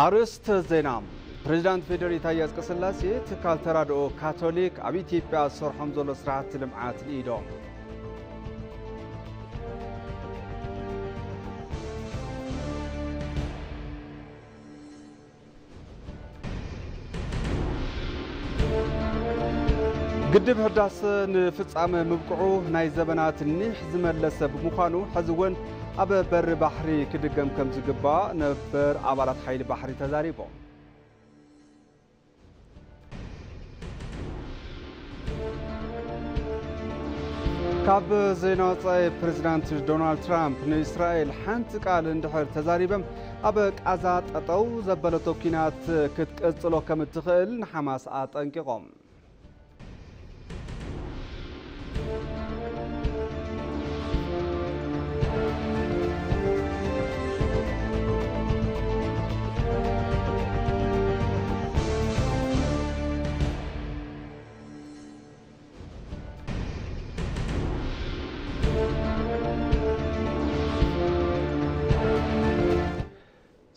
ኣርእስተ ዜና። ፕሬዚዳንት ፌዴሪ ታዬ ኣጽቀስላሴ ትካል ተራድኦ ካቶሊክ ኣብ ኢትዮጵያ ዝሰርሖም ዘሎ ስራሕቲ ልምዓት ንኢዶም። ግድብ ህዳሰ ንፍጻመ ምብቅዑ ናይ ዘበናት ኒሕ ዝመለሰ ብምዃኑ፣ ሕዚ እውን ኣብ በሪ ባሕሪ ክድገም ከም ዝግባእ ነበር ኣባላት ሓይሊ ባሕሪ ተዛሪቦም። ካብ ዜና ወጻኢ፣ ፕሬዚዳንት ዶናልድ ትራምፕ ንእስራኤል ሓንቲ ቃል እንድሕር ተዛሪበ፣ ኣብ ቃዛ ጠጠው ዘበለቶ ኲናት ክትቅጽሎ ከም እትኽእል ንሓማስ ኣጠንቂቖም።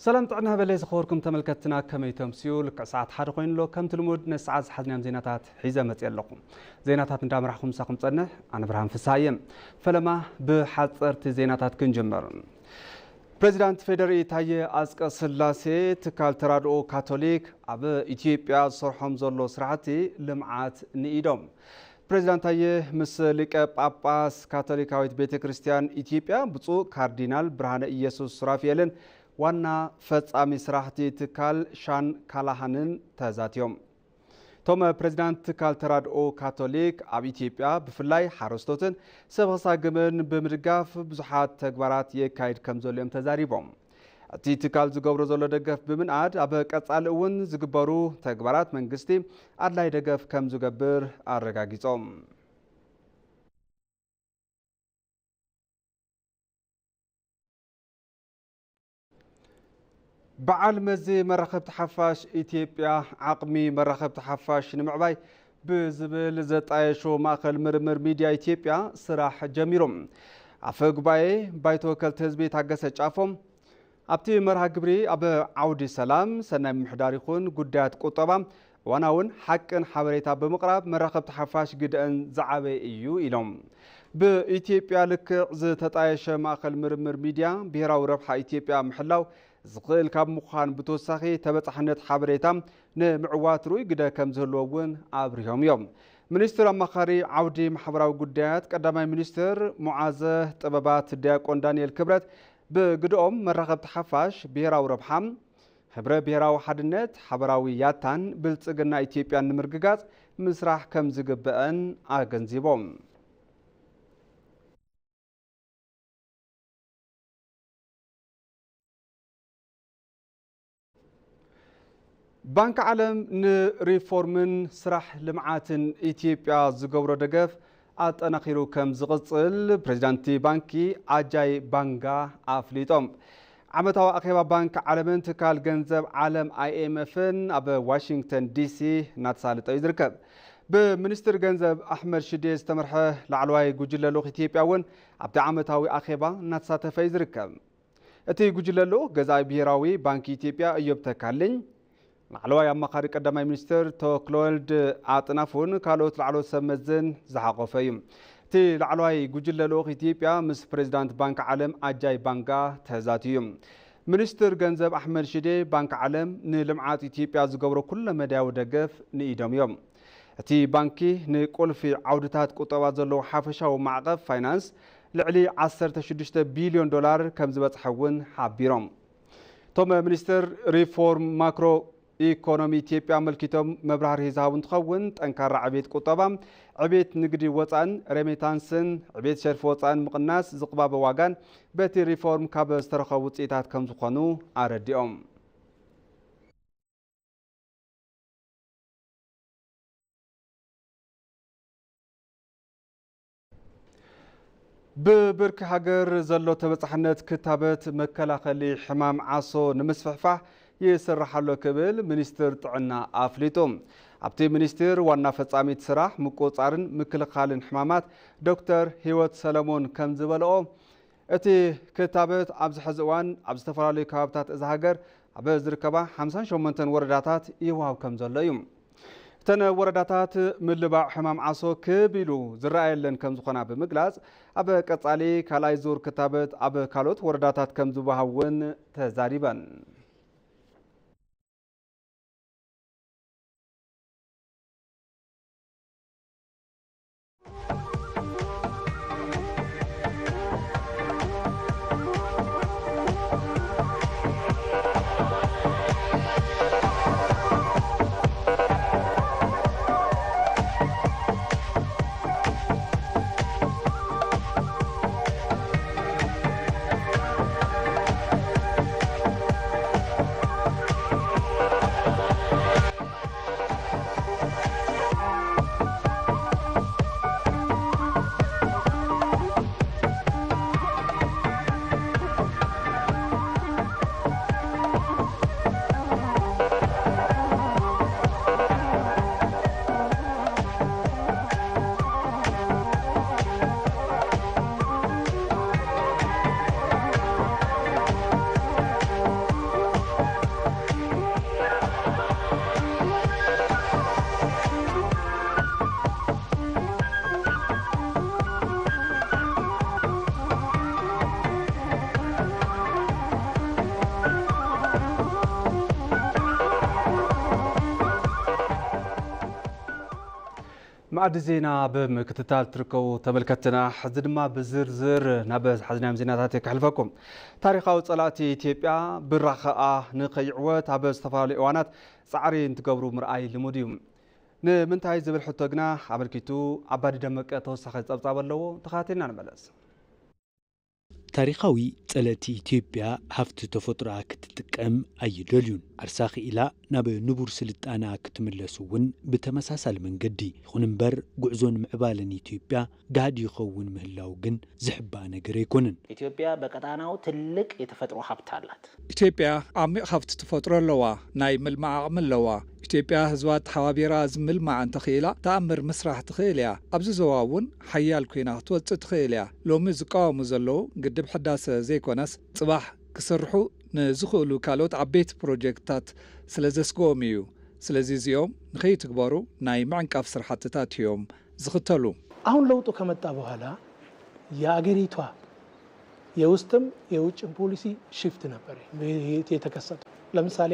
ሰላም ጥዕና በለይ ዝኸበርኩም ተመልከትትና፣ ከመይ ተምስዩ? ልክዕ ሰዓት ሓደ ኮይኑ ኣሎ። ከምቲ ልሙድ ነዚ ሰዓት ዝሓዝናዮም ዜናታት ሒዘ መፅየ ኣለኹ። ዜናታት እንዳመራሕኹም ምሳኹም ፀንሕ ኣነ ብርሃን ፍስሃየ። ፈለማ ብሓፀርቲ ዜናታት ክንጅምር። ፕሬዚዳንት ፌዴሪ ታዬ ኣጽቀ ስላሴ ትካል ተራድኦ ካቶሊክ ኣብ ኢትዮጵያ ዝሰርሖም ዘሎ ስራሕቲ ልምዓት ንኢዶም። ፕሬዚዳንት ታዬ ምስ ሊቀ ጳጳስ ካቶሊካዊት ቤተ ክርስቲያን ኢትዮጵያ ብፁዕ ካርዲናል ብርሃነ ኢየሱስ ሱራፊኤልን ዋና ፈጻሚ ስራሕቲ ትካል ሻን ካላሃንን ተዛትዮም። እቶም ፕሬዚዳንት ትካል ተራድኦ ካቶሊክ ኣብ ኢትዮጵያ ብፍላይ ሓረስቶትን ሰብ ክሳግምን ብምድጋፍ ብዙሓት ተግባራት የካይድ ከም ዘሎ እዮም ተዛሪቦም። እቲ ትካል ዝገብሮ ዘሎ ደገፍ ብምንኣድ ኣብ ቀጻሊ እውን ዝግበሩ ተግባራት መንግስቲ ኣድላይ ደገፍ ከም ዝገብር ኣረጋጊጾም። በዓል መዚ መራኸብቲ ሓፋሽ ኢትዮጵያ ዓቕሚ መራኸብቲ ሓፋሽ ንምዕባይ ብዝብል ዘጣየሾ ማእኸል ምርምር ሚድያ ኢትዮጵያ ስራሕ ጀሚሩ። ኣፈ ጉባኤ ባይቶ ወከልቲ ህዝቢ ታገሰ ጫፎ ኣብቲ መርሃ ግብሪ ኣብ ዓውዲ ሰላም፣ ሰናይ ምምሕዳር ይኹን ጉዳያት ቁጠባ እዋናውን ሓቅን ሓበሬታ ብምቕራብ መራኸብቲ ሓፋሽ ግደአን ዝዓበየ እዩ ኢሎም። ብኢትዮጵያ ልክዕ ዝተጣየሸ ማእኸል ምርምር ሚድያ ብሄራዊ ረብሓ ኢትዮጵያ ምሕላው ዝኽእል ካብ ምዃን ብተወሳኺ ተበፃሕነት ሓበሬታ ንምዕዋት ርኡይ ግደ ከም ዝህልዎ እውን ኣብሪሆም እዮም። ሚኒስትር ኣማኻሪ ዓውዲ ማሕበራዊ ጉዳያት ቀዳማይ ሚኒስትር ሙዓዘ ጥበባት ዲያቆን ዳንኤል ክብረት ብግደኦም መራኸብቲ ሓፋሽ ብሄራዊ ረብሓ፣ ህብረ ብሄራዊ ሓድነት፣ ሓበራዊ ያታን ብልጽግና ኢትዮጵያን ንምርግጋጽ ምስራሕ ከም ዝግበአን ኣገንዚቦም። ባንክ ዓለም ንሪፎርምን ስራሕ ልምዓትን ኢትዮጵያ ዝገብሮ ደገፍ ኣጠናኺሩ ከም ዝቕጽል ፕሬዚዳንት ባንኪ ኣጃይ ባንጋ ኣፍሊጦም። ዓመታዊ ኣኼባ ባንክ ዓለምን ትካል ገንዘብ ዓለም ኣይኤምኤፍን ኣብ ዋሽንግተን ዲሲ እናተሳለጠ እዩ ዝርከብ። ብሚኒስትር ገንዘብ ኣሕመድ ሽዴ ዝተመርሐ ላዕለዋይ ጉጅለ ልኡኽ ኢትዮጵያ እውን ኣብቲ ዓመታዊ ኣኼባ እናተሳተፈ እዩ ዝርከብ። እቲ ጉጅለ ልኡኽ ገዛኢ ብሄራዊ ባንኪ ኢትዮጵያ እዮብ ተካልኝ፣ ላዕለዋይ ኣማኻሪ ቀዳማይ ሚኒስትር ተክለወልድ ኣጥናፉን ካልኦት ላዕለዎት ሰብ መዝን ዝሓቖፈ እዩ። እቲ ላዕለዋይ ጉጅለ ልኡኽ ኢትዮጵያ ምስ ፕሬዚዳንት ባንክ ዓለም ኣጃይ ባንጋ ተዛትዩ እዩ። ሚኒስትር ገንዘብ ኣሕመድ ሽዴ፣ ባንክ ዓለም ንልምዓት ኢትዮጵያ ዝገብሮ ኩለ መዳያዊ ደገፍ ንኢዶም እዮም። እቲ ባንኪ ንቁልፊ ዓውድታት ቁጠባ ዘለዎ ሓፈሻዊ ማዕቐፍ ፋይናንስ ልዕሊ ዓሰርተ ሽዱሽተ ቢልዮን ዶላር ከም ዝበፅሐ እውን ሓቢሮም። እቶም ሚኒስትር ሪፎርም ማክሮ ኢኮኖሚ ኢትዮጵያ ኣመልኪቶም መብራህርሂ ዝሃቡ እንትኸውን፣ ጠንካራ ዕቤት ቁጠባ፣ ዕቤት ንግዲ ወፃእን ሬሚታንስን፣ ዕቤት ሸርፊ ወፃእን ምቕናስ ዝቕባበ ዋጋን በቲ ሪፎርም ካብ ዝተረኸቡ ውፅኢታት ከም ዝኾኑ ኣረዲኦም። ብብርኪ ሃገር ዘሎ ተበጻሕነት ክታበት መከላኸሊ ሕማም ዓሶ ንምስፍሕፋሕ ይስራሕ ኣሎ ክብል ሚኒስትር ጥዕና ኣፍሊጡ። ኣብቲ ሚኒስቴር ዋና ፈጻሚት ስራሕ ምቁጽጻርን ምክልኻልን ሕማማት ዶክተር ህይወት ሰለሞን ከም ዝበልኦ፣ እቲ ክታበት ኣብዚ ሕዚ እዋን ኣብ ዝተፈላለዩ ከባብታት እዛ ሃገር ኣብ ዝርከባ ሓምሳን ሸሞንተን ወረዳታት ይወሃብ ከም ዘሎ እዩ። እተን ወረዳታት ምልባዕ ሕማም ዓሶ ክብ ኢሉ ዝረኣየለን ከም ዝኾና ብምግላጽ፣ ኣብ ቀጻሊ ካልኣይ ዙር ክታበት ኣብ ካልኦት ወረዳታት ከም ዝወሃብ እውን ተዛሪበን። መኣዲ ዜና ብምክትታል ትርከቡ ተመልከትና፣ ሕዚ ድማ ብዝርዝር ናብ ዝሓዝናዮም ዜናታት ከሕልፈኩም። ታሪኻዊ ጸላእቲ ኢትዮጵያ ብራኸኣ ንኸይዕወት ኣብ ዝተፈላለዩ እዋናት ጻዕሪ እንትገብሩ ምርኣይ ልሙድ እዩ። ንምንታይ ዝብል ሕቶ ግና ኣመልኪቱ ኣባዲ ደመቀ ተወሳኺ ጸብጻብ ኣለዎ። ተኸታቲልና ንመለስ። ታሪኻዊ ጸለእቲ ኢትዮጵያ ሃፍቲ ተፈጥሮኣ ክትጥቀም ኣይደልዩን። ዓርሳ ክኢላ ናብ ንቡር ስልጣነኣ ክትምለስ እውን ብተመሳሳሊ መንገዲ። ይኹን እምበር፣ ጉዕዞን ምዕባለን ኢትዮጵያ ጋህዲ ይኸውን ምህላው ግን ዝሕባእ ነገር ኣይኮነን። ኢትዮጵያ በቀጣናው ትልቅ የተፈጥሮ ሀብት አላት። ኢትዮጵያ ዓሚቕ ሃፍቲ ተፈጥሮ ኣለዋ፣ ናይ ምልማዕ ዓቕሚ ኣለዋ። ኢትዮጵያ ህዝባ ተሓባቢራ ዝምልማዕ እንተኽኢላ፣ ተኣምር ምስራሕ ትኽእል እያ። ኣብዚ ዞባ እውን ሓያል ኮይና ክትወጽእ ትኽእል እያ። ሎሚ ዝቃወሙ ዘለዉ ግድብ ሕዳሰ ዘይኮነስ፣ ጽባሕ ክሰርሑ ንዝኽእሉ ካልኦት ዓበይቲ ፕሮጀክትታት ስለ ዘስግኦም እዩ። ስለዚ እዚኦም ንኸይትግበሩ ናይ ምዕንቃፍ ስራሕትታት እዮም ዝኽተሉ። አሁን ለውጡ ከመጣ በኋላ የአገሪቷ የውስጥም የውጭም ፖሊሲ ሽፍት ነበር የተከሰተው። ለምሳሌ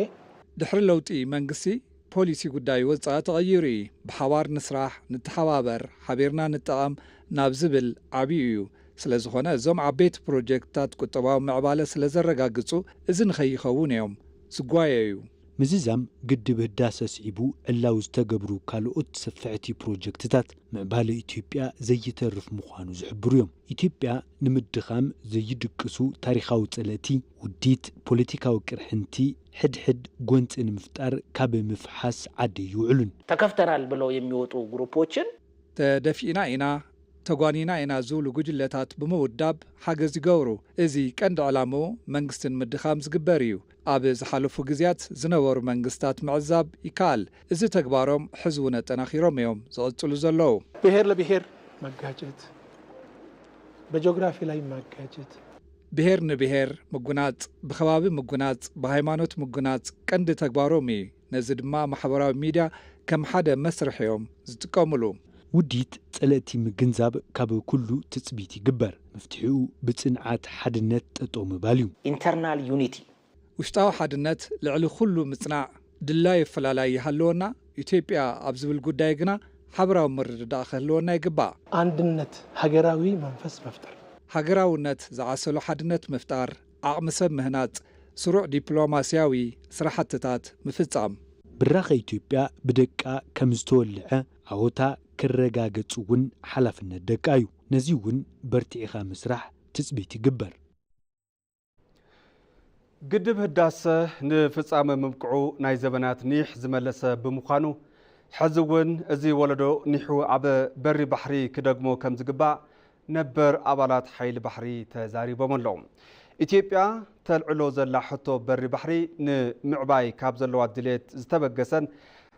ድሕሪ ለውጢ መንግስቲ ፖሊሲ ጉዳይ ወጻኢ ተቐይሩ እዩ። ብሓባር ንስራሕ፣ ንተሓባበር፣ ሓቢርና ንጠቐም ናብ ዝብል ዓብዩ እዩ። ስለ ዝኾነ እዞም ዓበይቲ ፕሮጀክትታት ቁጠባዊ ምዕባለ ስለ ዘረጋግጹ እዚ ንኸይኸውን እዮም ዝጓየዩ። ምዝዛም ግድብ ህዳሰ ስዒቡ ዕላዊ ዝተገብሩ ካልኦት ሰፍሕቲ ፕሮጀክትታት ምዕባለ ኢትዮጵያ ዘይተርፍ ምዃኑ ዝሕብሩ እዮም። ኢትዮጵያ ንምድኻም ዘይድቅሱ ታሪኻዊ ጸለእቲ፣ ውዲት፣ ፖለቲካዊ ቅርሕንቲ፣ ሕድሕድ ጎንጺ ንምፍጣር ካብ ምፍሓስ ዓዲ ይውዕሉን። ተከፍተናል ብለው የሚወጡ ግሩፖችን ተደፊእና ኢና፣ ተጓኒና ኢና ዝብሉ ጉጅለታት ብምውዳብ ሓገዝ ይገብሩ። እዚ ቀንዲ ዕላምኡ መንግስቲ ንምድኻም ዝግበር እዩ። ኣብ ዝሓለፉ ግዜያት ዝነበሩ መንግስታት ምዕዛብ ይከኣል። እዚ ተግባሮም ሕዚ እውን ኣጠናኺሮም እዮም ዝቕጽሉ ዘለዉ። ብሔር ለብሔር መጋጨት፣ በጂኦግራፊ ላይ ማጋጨት። ብሔር ንብሔር ምጉናጽ፣ ብኸባቢ ምጉናጽ፣ ብሃይማኖት ምጉናጽ ቀንዲ ተግባሮም እዩ። ነዚ ድማ ማሕበራዊ ሚድያ ከም ሓደ መስርሕ እዮም ዝጥቀምሉ። ውዲት ጸለእቲ ምግንዛብ ካብ ኩሉ ትጽቢት ይግበር። መፍትሒኡ ብጽንዓት ሓድነት ጠጠው ምባል እዩ። ኢንተርናል ዩኒቲ። ውሽጣዊ ሓድነት ልዕሊ ኩሉ ምጽናዕ። ድላይ ኣፈላላይ ይሃልወና ኢትዮጵያ ኣብ ዝብል ጉዳይ ግና ሓበራዊ ምርድዳእ ክህልወና ይግባእ። አንድነት ሀገራዊ መንፈስ መፍጠር። ሃገራውነት ዝዓሰሎ ሓድነት ምፍጣር፣ ዓቕሚ ሰብ ምህናጽ፣ ስሩዕ ዲፕሎማስያዊ ስራሕትታት ምፍጻም። ብራኸ ኢትዮጵያ ብደቃ ከም ዝተወልዐ ዓወታ ክረጋገጽ እውን ሓላፍነት ደቃ እዩ። ነዚ እውን በርቲዕኻ ምስራሕ ትጽቢት ይግበር። ግድብ ህዳሰ ንፍጻመ ምብቅዑ ናይ ዘበናት ኒሕ ዝመለሰ ብምዃኑ፣ ሕዚ እውን እዚ ወለዶ ኒሑ ኣብ በሪ ባሕሪ ክደግሞ ከም ዝግባእ ነበር ኣባላት ሓይሊ ባሕሪ ተዛሪቦም ኣለዉ። ኢትዮጵያ ተልዕሎ ዘላ ሕቶ በሪ ባሕሪ ንምዕባይ ካብ ዘለዋ ድሌት ዝተበገሰን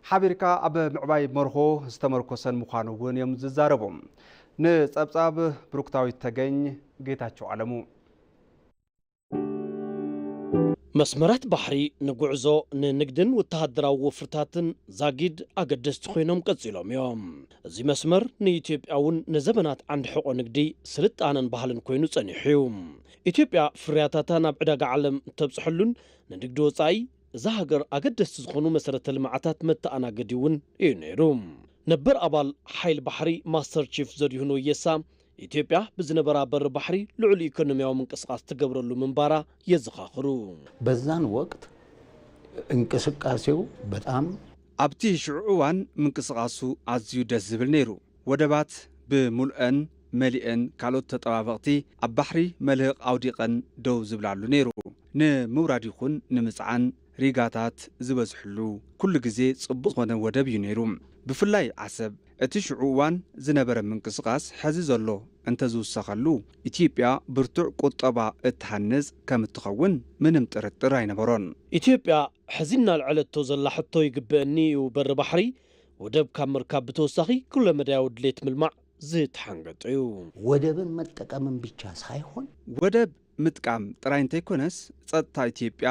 ሓቢርካ ኣብ ምዕባይ መርሆ ዝተመርኮሰን ምዃኑ እውን እዮም ዝዛረቡ። ንጸብጻብ ብሩክታዊት ተገኝ፣ ጌታቸው ኣለሙ። መስመራት ባሕሪ ንጉዕዞ፣ ንንግድን ወተሃደራዊ ወፍርታትን ዛጊድ ኣገደስቲ ኮይኖም ቀጺሎም እዮም። እዚ መስመር ንኢትዮጵያ እውን ንዘበናት ዓንዲ ሕቖ ንግዲ፣ ስልጣነን ባህልን ኮይኑ ጸኒሑ እዩ። ኢትዮጵያ ፍርያታታ ናብ ዕዳጋ ዓለም እተብጽሐሉን ንንግዲ ወጻኢ እዛ ሃገር ኣገደስቲ ዝኾኑ መሰረተ ልምዓታት መተኣናገዲ እውን እዩ ነይሩ። ነበር ኣባል ሓይሊ ባሕሪ ማስተር ቺፍ ዘሪሁን ወየሳ፣ ኢትዮጵያ ብዝነበራ በሪ ባሕሪ ልዑል ኢኮኖሚያዊ ምንቅስቓስ ትገብረሉ ምንባራ የዘኻኽሩ። በዛን ወቅት እንቅስቃሴው በጣም ኣብቲ ሽዑ እዋን ምንቅስቓሱ ኣዝዩ ደስ ዝብል ነይሩ። ወደባት ብምሉአን መሊአን፣ ካልኦት ተጠባበቕቲ ኣብ ባሕሪ መልህቕ ኣውዲቐን ደው ዝብላሉ ነይሩ። ንምውራድ ይኹን ንምጽዓን ሪጋታት ዝበዝሕሉ፣ ኩሉ ግዜ ጽቡቕ ዝኾነ ወደብ እዩ ነይሩ። ብፍላይ ዓሰብ፣ እቲ ሽዑ እዋን ዝነበረ ምንቅስቓስ ሕዚ ዘሎ እንተዝውሰኸሉ፣ ኢትዮጵያ ብርቱዕ ቁጠባ እትሃንጽ ከም እትኸውን ምንም ጥርጥር ኣይነበሮን። ኢትዮጵያ ሕዚ እናልዐለቶ ዘላ ሕቶ ይግበአኒ እዩ በሪ ባሕሪ፣ ወደብ ካብ ምርካብ ብተወሳኺ ኩለመዳያዊ ድሌት ምልማዕ ዝተሓንገጠ እዩ። ወደብን መጠቀምን ብቻ ሳይሆን ወደብ ምጥቃም ጥራይ እንተይኮነስ፣ ጸጥታ ኢትዮጵያ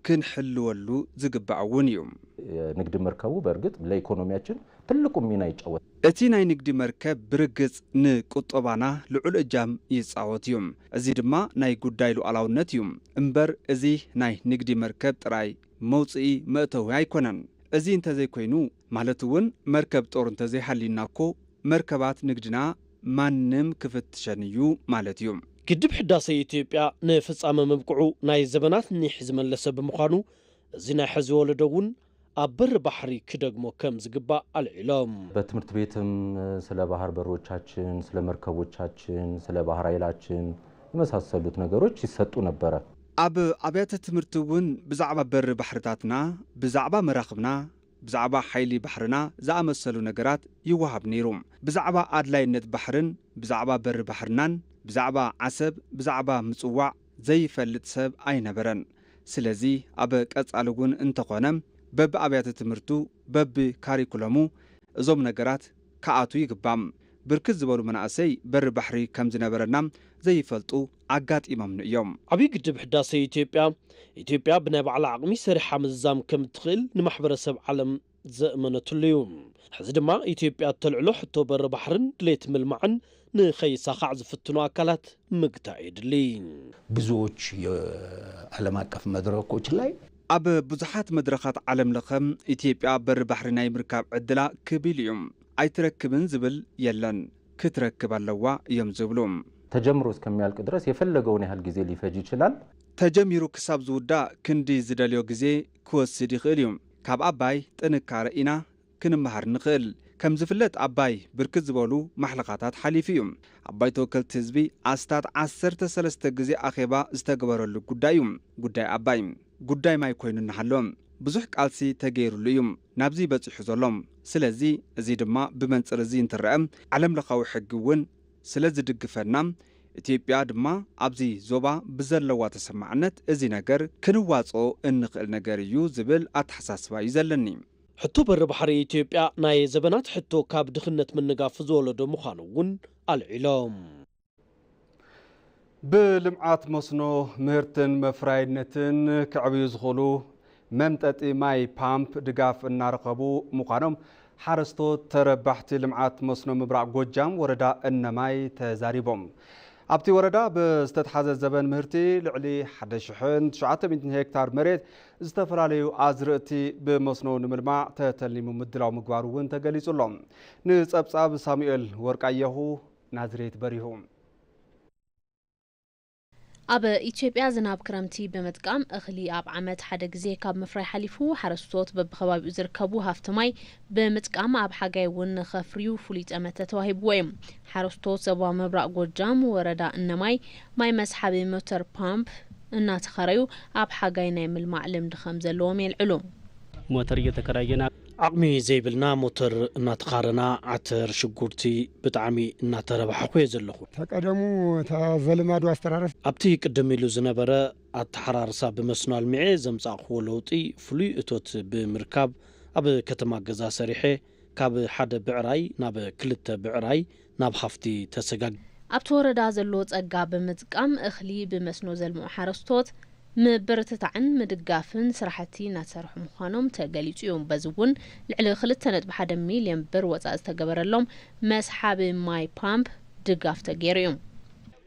ክንሕልወሉ ዝግባእ እውን እዩ። የንግድ መርከቡ በእርግጥ ለኢኮኖሚያችን ትልቁ ሚና ይጫወት። እቲ ናይ ንግዲ መርከብ ብርግጽ ንቁጠባና ልዑል እጃም ይጻወት እዩ። እዚ ድማ ናይ ጉዳይ ሉዓላውነት እዩ። እምበር እዚ ናይ ንግዲ መርከብ ጥራይ መውጽኢ መእተዊ ኣይኮነን። እዚ እንተዘይኮይኑ፣ ማለት እውን መርከብ ጦር እንተዘይሃልዩና እኮ መርከባት ንግድና ማንም ክፍትሸን እዩ ማለት እዩ። ግድብ ሕዳሰ ኢትዮጵያ ንፍጻመ ምብቅዑ ናይ ዘበናት ኒሕ ዝመለሰ ብምዃኑ፣ እዚ ናይ ሕዚ ወለዶ እውን ኣብ በሪ ባሕሪ ክደግሞ ከም ዝግባእ ኣልዒሎም። በትምህርት ቤትም ስለ ባህር በሮቻችን፣ ስለ መርከቦቻችን፣ ስለ ባህር ኃይላችን የመሳሰሉት ነገሮች ይሰጡ ነበረ። ኣብ ኣብያተ ትምህርቲ እውን ብዛዕባ በሪ ባሕርታትና፣ ብዛዕባ መራኽብና፣ ብዛዕባ ሓይሊ ባሕርና ዝኣመሰሉ ነገራት ይወሃብ ነይሩ። ብዛዕባ ኣድላይነት ባሕርን ብዛዕባ በሪ ባሕርናን፣ ብዛዕባ ዓሰብ፣ ብዛዕባ ምጽዋዕ ዘይፈልጥ ሰብ ኣይነበረን። ስለዚ ኣብ ቀጻሊ እውን እንተኾነ በቢ ኣብያተ ትምህርቱ፣ በቢ ካሪኩለሙ እዞም ነገራት ክኣቱ ይግባእ። ብርክት ዝበሉ መናእሰይ በሪ ባሕሪ ከም ዝነበረና ዘይፈልጡ ኣጋጢሞምኒ እዮም። ዓብዪ ግድብ ሕዳሰ ኢትዮጵያ፣ ኢትዮጵያ ብናይ ባዕላ ዓቕሚ ሰሪሓ ምዝዛም ከም እትኽእል ንማሕበረሰብ ዓለም ዘእመነትሉ እዩ። ሕዚ ድማ ኢትዮጵያ እተልዕሎ ሕቶ በሪ ባሕርን ድሌት ምልማዕን ንኸይሳኻዕ ዝፍትኑ ኣካላት ምግታእ የድሊ። ብዙዎች የዓለም አቀፍ መድረኮች ላይ ኣብ ብዙሓት መድረኻት ዓለም ለኸ ኢትዮጵያ በሪ ባሕሪ ናይ ምርካብ ዕድላ ክብ ኢሉ እዩ። ኣይትረክብን ዝብል የለን፣ ክትረክብ ኣለዋ እዮም ዝብሉ። ተጀምሮ እስከሚያልቅ ድረስ የፈለገውን ያህል ጊዜ ሊፈጅ ይችላል። ተጀሚሩ ክሳብ ዝውዳእ ክንዲ ዝደልዮ ግዜ ክወስድ ይኽእል እዩ። ካብ ኣባይ ጥንካረ ኢና ክንመሃር ንኽእል። ከም ዝፍለጥ ኣባይ ብርክት ዝበሉ ማሕለኻታት ሓሊፉ እዩ። ኣባይ ተወከልቲ ህዝቢ ኣስታት ዓሰርተ ሰለስተ ግዜ ኣኼባ ዝተገበረሉ ጉዳይ እዩ። ጉዳይ ኣባይ ጉዳይ ማይ ኮይኑ እናሃሎ ብዙሕ ቃልሲ ተገይሩሉ እዩ ናብዚ በፂሑ ዘሎ። ስለዚ እዚ ድማ ብመንፅር እዚ እንትረአ ዓለም ለኻዊ ሕጊ እውን ስለ ዝድግፈና፣ ኢትዮጵያ ድማ ኣብዚ ዞባ ብዘለዋ ተሰማዕነት እዚ ነገር ክንዋፅኦ እንኽእል ነገር እዩ ዝብል ኣተሓሳስባ እዩ ዘለኒ። ሕቶ በሪ ባሕሪ ኢትዮጵያ ናይ ዘበናት ሕቶ ካብ ድኽነት ምንጋፍ ዝወለዶ ምዃኑ እውን ኣልዒሎም። ብልምዓት መስኖ ምህርትን መፍራይነትን ክዕብዩ ዝኽእሉ መምጠጢ ማይ ፓምፕ ድጋፍ እናረኸቡ ምዃኖም ሓረስቶት ተረባሕቲ ልምዓት መስኖ ምብራቕ ጎጃም ወረዳ እነማይ ተዛሪቦም። ኣብቲ ወረዳ ብዝተትሓዘ ዘበን ምህርቲ ልዕሊ ሓደ ሽሕን ትሽዓተ ሚእትን ሄክታር መሬት ዝተፈላለዩ ኣዝርእቲ ብመስኖ ንምልማዕ ተተሊሙ ምድላው ምግባሩ እውን ተገሊጹ ኣሎ። ንጸብጻብ ሳሙኤል ወርቃየሁ፣ ናዝሬት በሪሁ። ኣብ ኢትዮጵያ ዝናብ ክረምቲ ብምጥቃም እኽሊ ኣብ ዓመት ሓደ ግዜ ካብ ምፍራይ ሓሊፉ ሓረስቶት በብኸባቢኡ ዝርከቡ ሃፍቲ ማይ ብምጥቃም ኣብ ሓጋይ እውን ንኸፍርዩ ፍሉይ ጠመተ ተዋሂብዎ እዩ። ሓረስቶት ዞባ ምብራቕ ጎጃም ወረዳ እነማይ ማይ መስሓቢ ሞተር ፓምፕ እናተኸረዩ ኣብ ሓጋይ ናይ ምልማዕ ልምዲ ከም ዘለዎም የልዕሉ። ሞተር እየተከራየና። ዓቕሚ ዘይብልና ሞተር እናተኻረና ዓተር፣ ሽጉርቲ ብጣዕሚ እናተረባሕኹ እየ ዘለኹ። ተቀደሙ እታ ዘልማዱ ኣስተራረስ ኣብቲ ቅድም ኢሉ ዝነበረ ኣተሓራርሳ ብመስኖ ኣልሚዐ ዘምጻእክዎ ለውጢ ፍሉይ እቶት ብምርካብ ኣብ ከተማ ገዛ ሰሪሐ ካብ ሓደ ብዕራይ ናብ ክልተ ብዕራይ ናብ ሃፍቲ ተሰጋግ ኣብቲ ወረዳ ዘሎ ጸጋ ብምጥቃም እኽሊ ብመስኖ ዘልምዑ ሓረስቶት ምብርትታዕን ምድጋፍን ስራሕቲ እናሰርሑ ምዃኖም ተገሊጹ እዩ። በዚ እውን ልዕሊ ክልተ ነጥቢ ሓደ ሚልዮን ብር ወፃእ ዝተገበረሎም መስሓቢ ማይ ፓምፕ ድጋፍ ተገይሩ እዩ።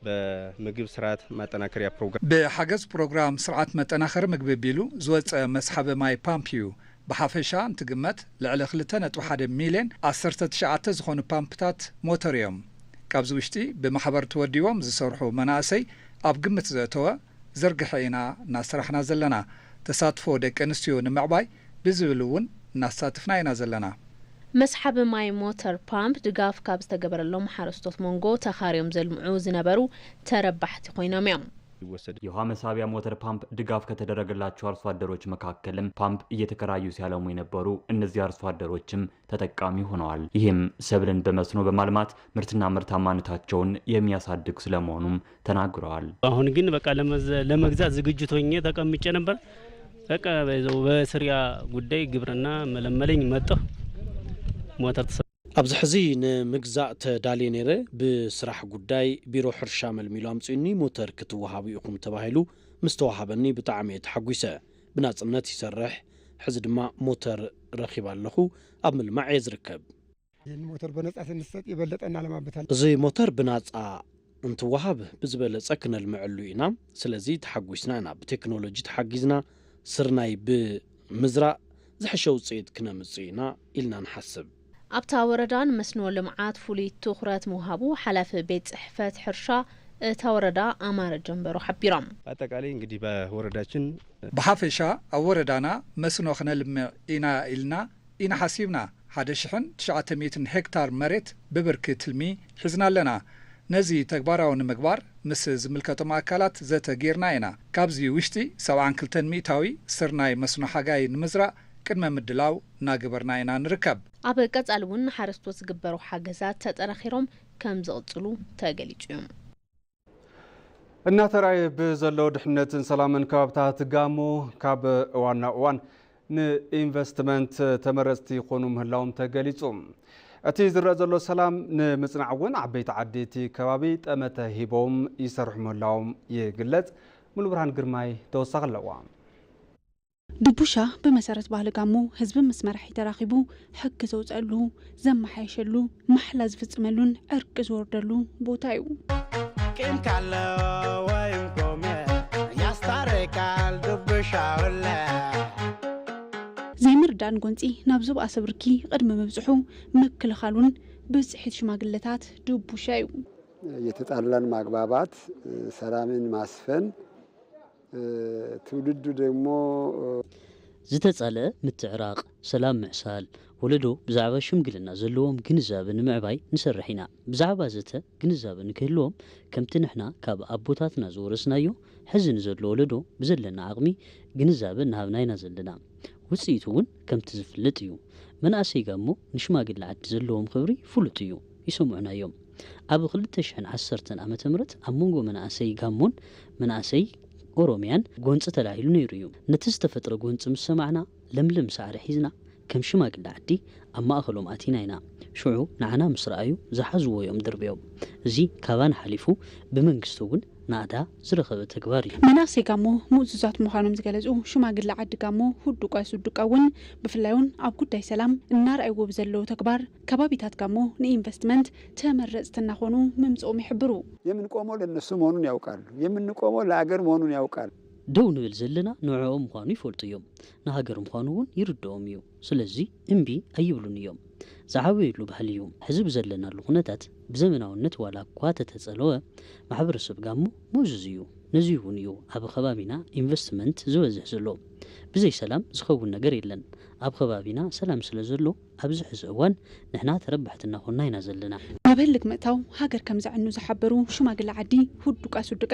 በምግብ ስርዓት ማጠናከሪያ ፕሮግራም ብሓገዝ ፕሮግራም ስርዓት መጠናኸሪ ምግቢ ቢሉ ዝወፀ መስሓቢ ማይ ፓምፕ እዩ። ብሓፈሻ እንትግመት ልዕሊ ክልተ ነጥቢ ሓደ ሚልዮን ዓሰርተ ትሽዓተ ዝኾኑ ፓምፕታት ሞተር እዮም። ካብዚ ውሽጢ ብማሕበር ተወዲቦም ዝሰርሑ መናእሰይ ኣብ ግምት ዘእተወ ዝርግሐ ኢና እናሰራሕና ዘለና። ተሳትፎ ደቂ ኣንስትዮ ንምዕባይ ብዝብል እውን እናሳትፍና ኢና ዘለና። መስሓቢ ማይ ሞተር ፓምፕ ድጋፍ ካብ ዝተገበረሎም ሓረስቶት መንጎ ተኻርዮም ዘልምዑ ዝነበሩ ተረባሕቲ ኮይኖም እዮም። ይወሰድ። የውሃ መሳቢያ ሞተር ፓምፕ ድጋፍ ከተደረገላቸው አርሶ አደሮች መካከልም ፓምፕ እየተከራዩ ሲያለሙ የነበሩ እነዚህ አርሶ አደሮችም ተጠቃሚ ሆነዋል። ይህም ሰብልን በመስኖ በማልማት ምርትና ምርታማነታቸውን የሚያሳድግ ስለመሆኑም ተናግረዋል። አሁን ግን በቃ ለመዘ- ለመግዛት ዝግጅት ሆኜ ተቀምጬ ነበር። በቃ በዛው በስሪያ ጉዳይ ግብርና መለመለኝ መጣሁ። ሞተር ተሰ- ኣብዚ ሕዚ ንምግዛእ ተዳልየ ነይረ። ብስራሕ ጉዳይ ቢሮ ሕርሻ መልሚሉ ኣምጺኡኒ፣ ሞተር ክትወሃቡ ኢኹም ተባሂሉ ምስ ተዋሃበኒ ብጣዕሚ እየ ተሓጒሰ። ብናጽነት ይሰርሕ፣ ሕዚ ድማ ሞተር ረኺበ ኣለኹ፣ ኣብ ምልማዕ እየ ዝርከብ። ይህን ሞተር በነጻ ስንሰጥ የበለጠ እናለማበታል። እዚ ሞተር ብናጻ እንትወሃብ ብዝበለጸ ክነልምዐሉ ኢና። ስለዚ ተሓጒስና ኢና። ብቴክኖሎጂ ተሓጊዝና ስርናይ ብምዝራእ ዝሐሸ ውፅኢት ክነምፅእ ኢና ኢልና ንሓስብ። ኣብታ ወረዳ ንመስኖ ልምዓት ፍሉይ ትኹረት ምውሃቡ ሓላፊ ቤት ፅሕፈት ሕርሻ እታ ወረዳ ኣማረ ጀንበሮ ሓቢሮም። አጠቃላይ እንግዲህ በወረዳችን ብሓፈሻ ኣብ ወረዳና መስኖ ክነልምዕ ኢና ኢልና ኢና ሓሲብና። ሓደ ሽሕን ትሽዓተ ሚእትን ሄክታር መሬት ብብርኪ ትልሚ ሒዝና ኣለና። ነዚ ተግባራዊ ንምግባር ምስ ዝምልከቶም ኣካላት ዘተ ጌርና ኢና። ካብዚ ውሽጢ ሰብዓን ክልተን ሚእታዊ ስርናይ መስኖ ሓጋይ ንምዝራእ ቅድመ ምድላው እናገበርና ኢና ንርከብ። ኣብ ቀፃሊ እውን ንሓረስቶት ዝግበሩ ሓገዛት ተጠናኺሮም ከም ዝቕፅሉ ተገሊፁ እዩ። እናተራየ ብዘሎ ድሕነትን ሰላምን ከባብታት ጋሞ ካብ እዋን ናብ እዋን ንኢንቨስትመንት ተመረፅቲ ይኾኑ ምህላዎም ተገሊፁ። እቲ ዝረአ ዘሎ ሰላም ንምፅናዕ እውን ዓበይቲ ዓዲ እቲ ከባቢ ጠመተ ሂቦም ይሰርሑ ምህላዎም ይግለፅ። ሙሉብርሃን ግርማይ ተወሳኺ ኣለዋ። ድቡሻ ብመሰረት ባህሊ ጋሞ ህዝቢ ምስ መራሒ ተራኺቡ ሕጊ ዘውፀሉ፣ ዘመሓየሸሉ፣ ማሕላ ዝፍፅመሉን ዕርቂ ዝወርደሉ ቦታ እዩ። ቂም ካለ ወይም ቆመ ያስታርቃል ድቡሻ ወለ። ዘይምርዳእን ጎንፂ ናብ ዝብኣሰ ብርኪ ቅድሚ ምብፅሑ ምክልኻሉን ብፅሒት ሽማግለታት ድቡሻ እዩ። የተጣላን ማግባባት፣ ሰላምን ማስፈን፣ ትውልዱ ደግሞ ዝተጻለአ ምትዕራቕ፣ ሰላም ምዕሳል፣ ወለዶ ብዛዕባ ሽምግልና ዘለዎም ግንዛበ ንምዕባይ ንሰርሕ ኢና። ብዛዕባ ዘተ ግንዛበ ንክህልዎም ከምቲ ንሕና ካብ ኣቦታትና ዝወረስናዮ ሕዚ ንዘሎ ወለዶ ብዘለና ዓቕሚ ግንዛበ እናሃብና ኢና ዘለና። ውጽኢቱ እውን ከምቲ ዝፍለጥ እዩ። መናእሰይ ጋሞ ንሽማግለ ዓዲ ዘለዎም ክብሪ ፍሉጥ እዩ። ይሰምዑና እዮም። ኣብ ክልተ ሽሕን ዓሰርተን ዓመተ ምህረት ኣብ መንጎ መናእሰይ ጋሞን መናእሰይ ኦሮምያን ጎንፂ ተላዒሉ ነይሩ እዩ። ነቲ ዝተፈጥረ ጎንፂ ምስ ሰማዕና ለምለም ሳዕሪ ሒዝና ከም ሽማግለ ዓዲ ኣብ ማእኸሎም ኣቲና ኢና። ሽዑ ንዓና ምስ ረኣዩ ዝሓዝዎ እዮም ደርብዮም። እዚ ካባና ሓሊፉ ብመንግስቲ እውን ናእዳ ዝረኸበ ተግባር እዩ። መናእሰይ ጋሞ ምእዙዛት ምዃኖም ዝገለፁ ሽማግለ ዓዲ ጋሞ ሁዱቃ ሱዱቃ እውን ብፍላይ እውን ኣብ ጉዳይ ሰላም እናርኣይዎ ብዘለዉ ተግባር ከባቢታት ጋሞ ንኢንቨስትመንት ተመረፅቲ እናኾኑ ምምፅኦም ይሕብሩ። የምንቆመው ለነሱ መሆኑን ያውቃሉ። የምንቆመው ለአገር መሆኑን ያውቃሉ። ደው ንብል ዘለና ንዕኦም ምዃኑ ይፈልጡ እዮም። ንሃገር ምዃኑ እውን ይርድኦም እዩ። ስለዚ እምቢ ኣይብሉን እዮም። ዝዓበየሉ ባህሊ እዩ። ሕዚ ብዘለናሉ ኩነታት ብዘመናውነት ዋላ እኳ ተተጸለወ ማሕበረሰብ ጋሞ ምእዙዝ እዩ። ነዚ እውን እዩ ኣብ ከባቢና ኢንቨስትመንት ዝበዝሕ ዘሎ። ብዘይ ሰላም ዝኸውን ነገር የለን። ኣብ ከባቢና ሰላም ስለ ዘሎ ኣብዚ ሕዚ እዋን ንሕና ተረባሕቲ እናኾንና ኢና ዘለና። ናብ ህልክ ምእታው ሃገር ከም ዘዕኑ ዝሓበሩ ሽማግለ ዓዲ ሁዱቃ ሱዱቃ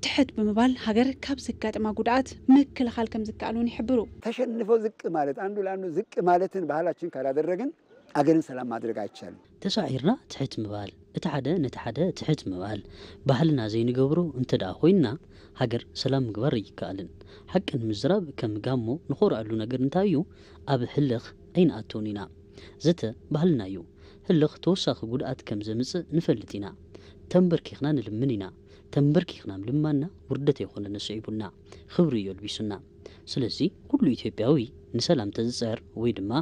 ትሕት ብምባል ሃገር ካብ ዘጋጥማ ጉድኣት ምክልኻል ከም ዝከኣል እውን ይሕብሩ። ተሸንፎ ዝቅ ማለት አንዱ ለአንዱ ዝቅ ማለትን ባህላችን ካላደረግን አገርን ሰላም ማድረግ አይቻልም። ተሳዒርና ትሕት ምባል፣ እቲ ሓደ ነቲ ሓደ ትሕት ምባል ባህልና ዘይንገብሮ እንተ ደኣ ኮይንና ሃገር ሰላም ምግባር ኣይከኣልን። ሓቂ ንምዝራብ ከም ጋሞ ንኾርዐሉ ነገር እንታይ እዩ? ኣብ ህልኽ ኣይንኣቱን ኢና። ዘተ ባህልና እዩ። ህልኽ ተወሳኺ ጉድኣት ከም ዘምጽእ ንፈልጥ ኢና። ተንበርኪኽና ንልምን ኢና። ተንበርኪኽና ምልማንና ውርደት ኣይኮነን ኣስዒቡልና፣ ክብሪ እዩ ኣልቢሱና። ስለዚ ኩሉ ኢትዮጵያዊ ንሰላም ተዝጸር ወይ ድማ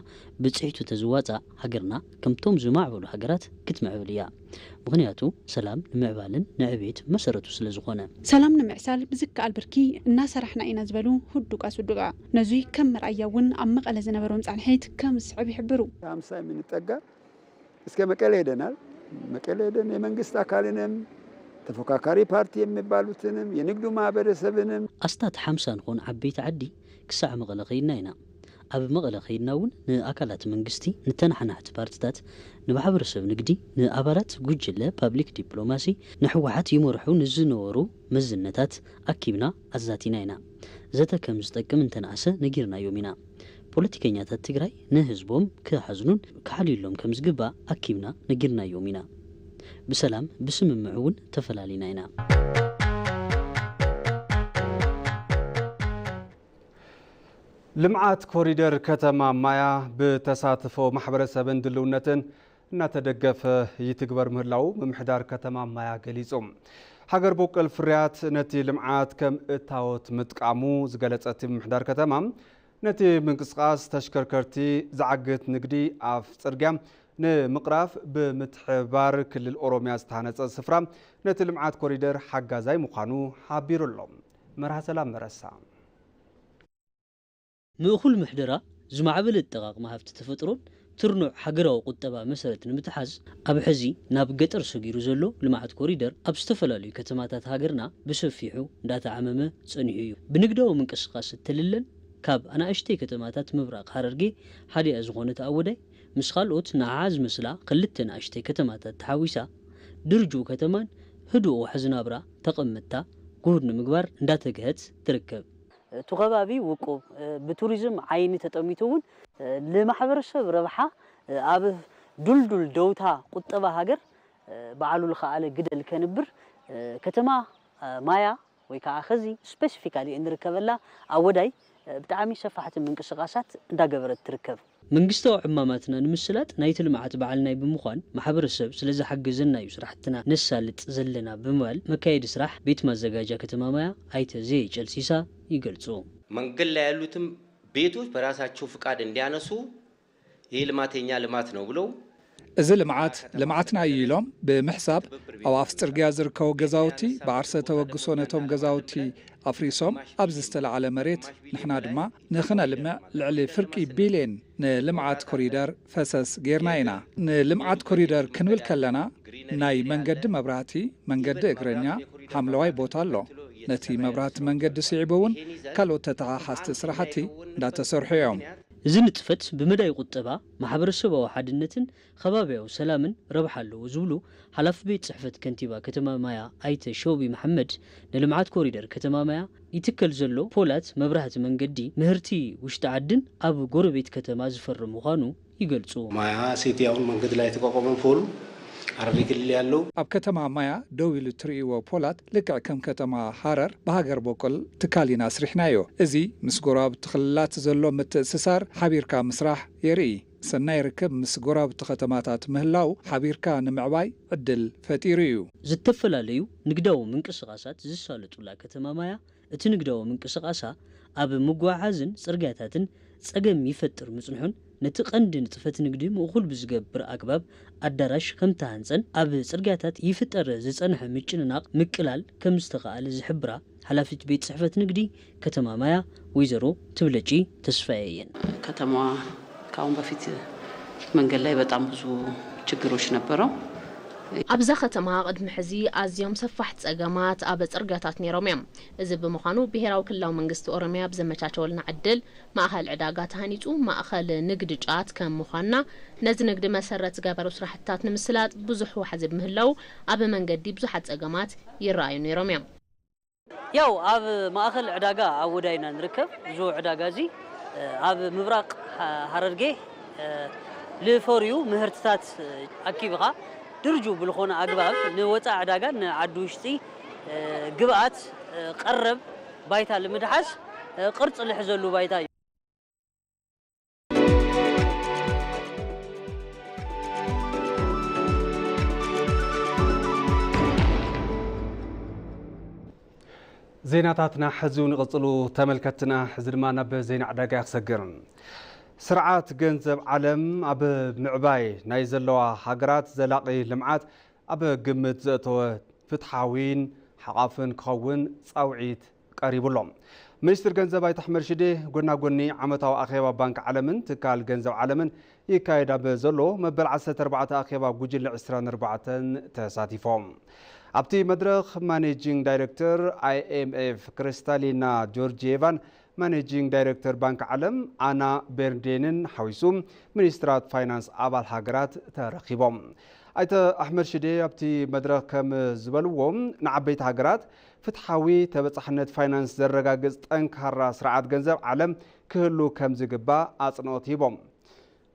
ብጽሒቱ ተዝዋጻእ፣ ሃገርና ከምቶም ዝማዕበሉ ሃገራት ክትምዕብል እያ። ምኽንያቱ ሰላም ንምዕባልን ንዕቤት መሰረቱ ስለ ዝኾነ። ሰላም ንምዕሳል ብዝከኣል ብርኪ እናሰራሕና ኢና ዝበሉ ህዱቅ ኣስዱቃ፣ ነዙይ ከም መርኣያ እውን ኣብ መቐለ ዝነበሮም ጻንሒት ከም ዝስዕብ ይሕብሩ። ሃምሳ የምንጠጋ እስከ መቀሌ ሄደናል። መቀሌ ሄደን የመንግስት አካልንም ተፎካካሪ ፓርቲ የሚባሉትንም የንግዱ ማህበረሰብንም ኣስታት ሓምሳ ንኾን ዓበይቲ ዓዲ ክሳዕ መቐለ ከይድና ኢና። ኣብ መቐለ ከይድና እውን ንኣካላት መንግስቲ፣ ንተናሓናሕቲ ፓርትታት፣ ንማሕበረሰብ ንግዲ፣ ንኣባላት ጉጅለ ፓብሊክ ዲፕሎማሲ፣ ንህወሓት ይመርሑ ንዝነበሩ መዝነታት ኣኪብና ኣዛቲና ኢና። ዘተ ከም ዝጠቅም እንተነኣሰ ነጊርናዮም ኢና። ፖለቲከኛታት ትግራይ ንህዝቦም ክሓዝኑን ክሓልዩሎም ከም ዝግባእ ኣኪብና ነጊርናዮም ኢና። ብሰላም ብስምምዕ እውን ተፈላሊና ኢና። ልምዓት ኮሪደር ከተማ ማያ ብተሳትፎ ማሕበረሰብን ድልውነትን እናተደገፈ ይትግበር ምህላው ምምሕዳር ከተማ ማያ ገሊጹ። ሃገር በቆል ፍርያት ነቲ ልምዓት ከም እታወት ምጥቃሙ ዝገለጸ እቲ ምምሕዳር ከተማ፣ ነቲ ምንቅስቃስ ተሽከርከርቲ ዝዓግት ንግዲ ኣፍ ጽርግያ ንምቕራፍ ብምትሕብባር ክልል ኦሮሚያ ዝተሃነጸ ስፍራ ነቲ ልምዓት ኮሪደር ሓጋዛይ ምዃኑ ሓቢሩ ኣሎ። መርሃ ሰላም መረሳ። ምእኹል ምሕደራ፣ ዝማዕበለ ኣጠቓቕማ ሃብቲ ተፈጥሮን ትርኑዕ ሃገራዊ ቁጠባ መሰረት ንምትሓዝ፣ ኣብ ሕዚ ናብ ገጠር ሰጊሩ ዘሎ ልምዓት ኮሪደር ኣብ ዝተፈላለዩ ከተማታት ሃገርና ብሰፊሑ እንዳተዓመመ ጸኒሑ እዩ። ብንግዳዊ ምንቅስቓስ እትልለን ካብ ኣናእሽተይ ከተማታት ምብራቕ ሃረርጌ ሓዲኣ ዝኾነት ኣወዳይ፣ ምስ ካልኦት ንዓዓ ዝመስላ ክልተ ንኣሽተይ ከተማታት ተሓዊሳ፣ ድርጅኡ ከተማን ህዱእ ዋሕዚ ናብራ ተቐመጥታ ጉሁድ ንምግባር እንዳተግሀት ትርከብ። እቲ ከባቢ ውቁብ፣ ብቱሪዝም ዓይኒ ተጠሚቱ እውን ንማሕበረሰብ ረብሓ ኣብ ዱልዱል ደውታ ቁጠባ ሃገር ባዕሉ ዝኸኣለ ግደ ልከንብር። ከተማ ማያ ወይ ከዓ ኸዚ ስፔሲፊካሊ እንርከበላ ኣወዳይ ብጣዕሚ ሰፋሕቲ ምንቅስቃሳት እንዳገበረት ትርከብ። መንግስታዊ ዕማማትና ንምስላጥ ናይቲ ልምዓት በዓል ናይ ብምዃን ማሕበረሰብ ስለ ዝሓገዘና እዩ ስራሕትና ነሳልጥ ዘለና ብምባል መካየዲ ስራሕ ቤት ማዘጋጃ ከተማ ማያ ኣይተ ዘየ ጨልሲሳ ይገልጹ። መንገድ ላይ ያሉትም ቤቶች በራሳቸው ፍቃድ እንዲያነሱ ይህ ልማት የኛ ልማት ነው ብለው እዚ ልምዓት ልምዓትና እዩ ኢሎም ብምሕሳብ ኣብ ኣፍ ጽርግያ ዝርከቡ ገዛውቲ ብዓርሰ ተበግሶ ነቶም ገዛውቲ ኣፍሪሶም ኣብዚ ዝተለዓለ መሬት ንሕና ድማ ንኽነልምዕ ልዕሊ ፍርቂ ቢልየን ንልምዓት ኮሪደር ፈሰስ ጌርና ኢና። ንልምዓት ኮሪደር ክንብል ከለና ናይ መንገዲ መብራህቲ፣ መንገዲ እግረኛ፣ ሓምለዋይ ቦታ ኣሎ። ነቲ መብራህቲ መንገዲ ስዒቡ እውን ካልኦት ተተሓሓዝቲ ስራሕቲ እንዳተሰርሑ እዮም። እዚ ንጥፈት ብመዳይ ቁጠባ ማሕበረሰባዊ ሓድነትን ከባቢያዊ ሰላምን ረብሓ ኣለዎ ዝብሉ ሓላፊ ቤት ጽሕፈት ከንቲባ ከተማ ማያ ኣይተ ሸውቢ መሓመድ፣ ንልምዓት ኮሪደር ከተማ ማያ ይትከል ዘሎ ፖላት መብራህቲ መንገዲ ምህርቲ ውሽጢ ዓድን ኣብ ጎረቤት ከተማ ዝፈርም ምዃኑ ይገልጹ። ማያ ሲቲ አሁን መንገድ ላይ የተቋቋመ ፖሉ ሐረሪ ክልል ያለው ኣብ ከተማ ማያ ደው ኢሉ እትርእይዎ ፖላት ልክዕ ከም ከተማ ሃረር ብሃገር በቆል ትካል ኢና ኣስሪሕናዮ። እዚ ምስ ጎረባብቲ ክልላት ዘሎ ምትእስሳር ሓቢርካ ምስራሕ የርኢ። ሰናይ ርክብ ምስ ጎረባብቲ ከተማታት ምህላው ሓቢርካ ንምዕባይ ዕድል ፈጢሩ እዩ። ዝተፈላለዩ ንግዳዊ ምንቅስቃሳት ዝሳለጡላ ከተማ ማያ፣ እቲ ንግዳዊ ምንቅስቃሳ ኣብ ምጉዕዓዝን ጽርግያታትን ጸገም ይፈጥር ምጽንሑን፣ ነቲ ቀንዲ ንጥፈት ንግዲ ምእኹል ብዝገብር ኣግባብ ኣዳራሽ ከምተሃንጸን ኣብ ጽርግያታት ይፍጠር ዝጸንሐ ምጭንናቕ ምቅላል ከም ዝተኻእለ ዝሕብራ ሓላፊት ቤት ጽሕፈት ንግዲ ከተማ ማያ ወይዘሮ ትብለጪ ተስፋዬ እየን። ከተማዋ ካሁን በፊት መንገድ ላይ በጣም ብዙ ችግሮች ነበረው። ኣብዛ ከተማ ቅድሚ ሕዚ ኣዝዮም ሰፋሕቲ ጸገማት ኣብ ጽርግያታት ነይሮም እዮም። እዚ ብምዃኑ ብሄራዊ ክልላዊ መንግስቲ ኦሮሚያ ብዘመቻቸወልና ዕድል ማእኸል ዕዳጋ ተሃኒጹ ማእኸል ንግዲ ጫት ከም ምዃንና ነዚ ንግዲ መሰረት ዝገበሩ ስራሕትታት ንምስላጥ ብዙሕ ዋሕዚ ብምህላው ኣብ መንገዲ ብዙሓት ጸገማት ይረኣዩ ነይሮም እዮም። ያው ኣብ ማእኸል ዕዳጋ ኣወዳይ ኢና ንርከብ። እዚ ዕዳጋ እዚ ኣብ ምብራቕ ሓረርጌ ልፈርዩ ምህርትታት ኣኪብኻ ድርጁ ብልኾነ ኣግባብ ንወፃእ ዕዳጋን ንዓዲ ውሽጢ ግብኣት ቀረብ ባይታ ልምድሓስ ቅርፂ ልሕዘሉ ባይታ እዩ። ዜናታትና ሕዚ እውን ይቕጽሉ ተመልከትና። ሕዚ ድማ ናብ ዜና ዕዳጋ ክሰግር። ስርዓት ገንዘብ ዓለም ኣብ ምዕባይ ናይ ዘለዋ ሃገራት ዘላቒ ልምዓት ኣብ ግምት ዘእተወ ፍትሓዊን ሓቋፍን ክኸውን ጻውዒት ቀሪቡ ኣሎ። ሚኒስትር ገንዘብ ኣይተ ኣሕመድ ሽዴ ጎና ጎኒ ዓመታዊ ኣኼባ ባንክ ዓለምን ትካል ገንዘብ ዓለምን ይካየድ ኣብ ዘሎ መበል ዓሰርተ ኣርባዕተ ኣኼባ ጉጅለ ዕስራን ኣርባዕተን ተሳቲፎም። ኣብቲ መድረኽ ማኔጂንግ ዳይሬክተር ኣይኤምኤፍ ክሪስታሊና ጆርጂየቫን ማኔጂንግ ዳይሬክተር ባንክ ዓለም ኣና ቤርንዴንን ሓዊሱ ሚኒስትራት ፋይናንስ ኣባል ሃገራት ተረኺቦም። ኣይተ ኣሕመድ ሽዴ ኣብቲ መድረኽ ከም ዝበልዎ፣ ንዓበይቲ ሃገራት ፍትሓዊ ተበጻሕነት ፋይናንስ ዘረጋግጽ ጠንካራ ስርዓት ገንዘብ ዓለም ክህሉ ከም ዝግባእ ኣጽንኦት ሂቦም።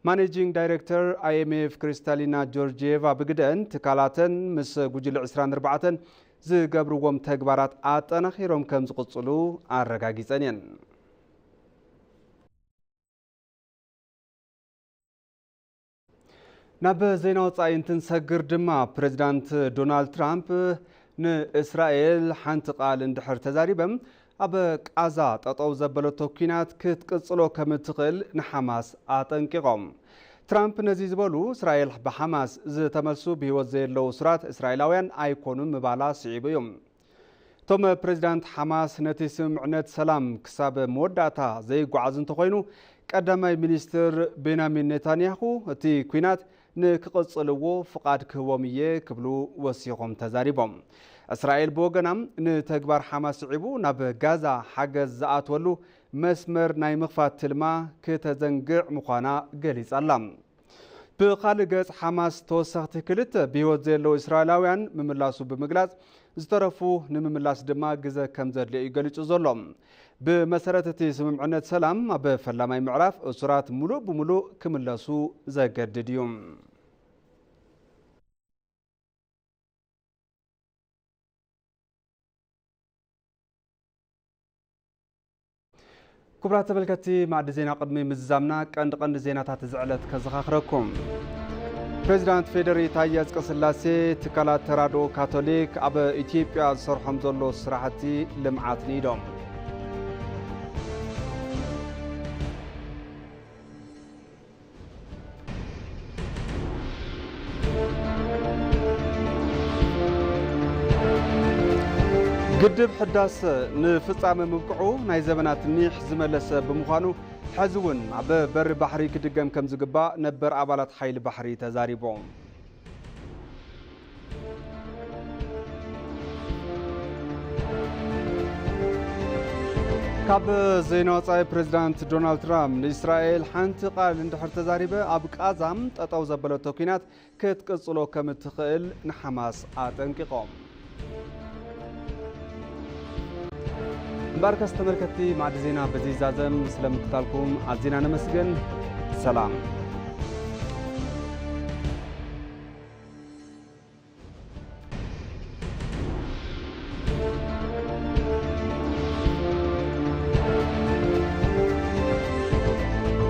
ማኔጂንግ ዳይሬክተር ኣይኤምኤፍ ክሪስታሊና ጆርጂየቫ ብግደን፣ ትካላተን ምስ ጉጅለ ዕስራን ኣርባዕተን ዝገብርዎም ተግባራት ኣጠናኺሮም ከም ዝቕጽሉ ኣረጋጊጸን እየን። ናብ ዜና ወጻኢ እንትንሰግር ድማ፣ ፕሬዚዳንት ዶናልድ ትራምፕ ንእስራኤል ሓንቲ ቃል እንድሕር ተዛሪበም፣ ኣብ ቃዛ ጠጠው ዘበለቶ ኲናት ክትቅጽሎ ከም እትኽእል ንሓማስ ኣጠንቂቖም። ትራምፕ ነዚ ዝበሉ፣ እስራኤል ብሓማስ ዝተመልሱ ብህይወት ዘየለዉ እሱራት እስራኤላውያን ኣይኮኑን ምባላ ስዒቡ እዩ። እቶም ፕሬዚዳንት ሓማስ ነቲ ስምምዕነት ሰላም ክሳብ መወዳእታ ዘይጓዓዝ እንተኾይኑ፣ ቀዳማይ ሚኒስትር ቤንያሚን ኔታንያሁ እቲ ኲናት ንክቕጽልዎ ፍቓድ ክህቦም እየ ክብሉ ወሲኾም ተዛሪቦም። እስራኤል ብወገና፣ ንተግባር ሓማስ ስዒቡ ናብ ጋዛ ሓገዝ ዝኣትወሉ መስመር ናይ ምኽፋት ትልማ ክተዘንግዕ ምዃና ገሊጻ ኣላ። ብኻልእ ገጽ፣ ሓማስ ተወሰኽቲ ክልተ ብህይወት ዘየለዉ እስራኤላውያን ምምላሱ ብምግላጽ፣ ዝተረፉ ንምምላስ ድማ ግዘ ከም ዘድልዮ እዩ ገሊጹ ዘሎ። ብመሰረት እቲ ስምምዕነት ሰላም፣ ኣብ ፈላማይ ምዕራፍ እሱራት ሙሉእ ብሙሉእ ክምለሱ ዘገድድ እዩ። ክቡራት ተመልከትቲ፣ ማዕዲ ዜና ቅድሚ ምዝዛምና ቀንዲ ቀንዲ ዜናታት እዚ ዕለት ከዘኻኽረኩም። ፕሬዚዳንት ፌዴሪ ታዬ ኣጽቀስላሴ፣ ትካላት ተራድኦ ካቶሊክ ኣብ ኢትዮጵያ ዝሰርሖም ዘሎ ስራሕቲ ልምዓት ንኢዶም። ግድብ ሕዳሰ ንፍጻመ ምብቅዑ ናይ ዘበናት ኒሕ ዝመለሰ ብምዃኑ፣ ሕዚ እውን ኣብ በሪ ባሕሪ ክድገም ከም ዝግባእ ነበር ኣባላት ሓይሊ ባሕሪ ተዛሪቦም። ካብ ዜና ወጻኢ፣ ፕሬዚዳንት ዶናልድ ትራምፕ ንእስራኤል ሓንቲ ቃል እንድሕር ተዛሪበ፣ ኣብ ቃዛ ጠጠው ዘበለቶ ኲናት ክትቅጽሎ ከም እትኽእል ንሓማስ ኣጠንቂቖም። እምበኣርከስ ተመልከትቲ፣ ማዕዲ ዜና በዚ ይዛዘም። ስለምክታልኩም ኣዚና ነመስግን። ሰላም።